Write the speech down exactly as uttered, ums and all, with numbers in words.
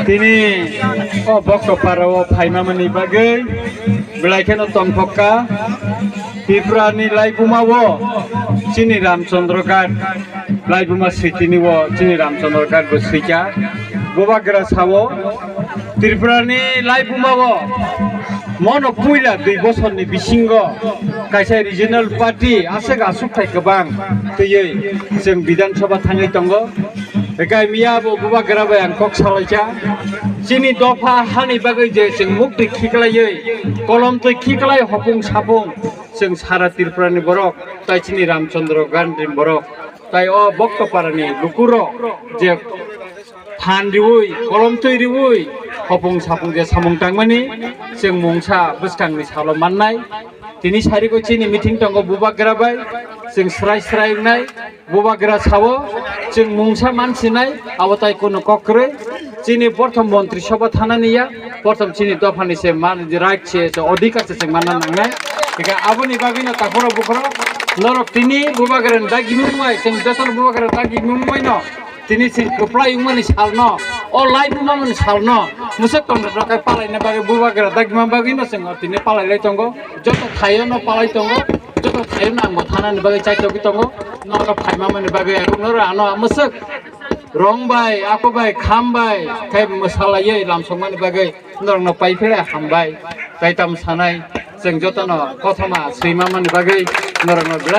Tini o Boktopara o phaimamani bagwi belai kheno tongthokka. Tripura ni laibuma o chini Ramchandra Ghat, laibuma sitini o chini Ramchandra Ghat bo swikha. Bubagra sao Tripura ni laibuma o mono puila dui bosor ni bisingo kaisa regional party aswk aswk thai kwbang twiwi chwng Bidhan Sabha thangwi tongo. Ekai miya bo Bubagra bai ang kok salaikha. Chini dopha hani bagwi je chwng muk twi khiklaiwi, kolom twi khiklai hopung sapung chwng sara Tripura ni borok, tai chini Ramchandra Ghat ni borok, tai o Boktopara ni lukurok je phan riwi, kolom twi riwi, hopung sapung je samung tangmani chwng mungsa bwskang ni salo mannai. Tini sari ko chini meeting tongo Bubagra bai, chwng srai srai wngnai. Bubagra sao, chwng mungsa mansinai, abo tai kunu kok kwrwi. Chini prothom montri sabha thanani ya, prothom chini dophani se man, right se, se odhikar se chwng manna nangnai. Hingkhe aboni bagwino takhoro bukhoro norok tini Bubagrani dagimung bai, chwng jotono Bubagrani dagimung baino tini chwng kwplai wngmani salno, o laibumamani salno mwswk tongthok khe palaina bagwi Bubagra dagima bagwino chwng tini palailai tongo. Joto thaio no palai tongo, joto thaio no ang bo thanani bagwi chaitogwi tongo. Norok phaimamani bagwi ang norok ano mwswk rong bai, ako bai, kham bai khe mwsalaiwi lamsokmani bagwi norokno pai phele hambai. Tai tamo sanai, chwng jotono kothoma swimamani bagwi norokno belai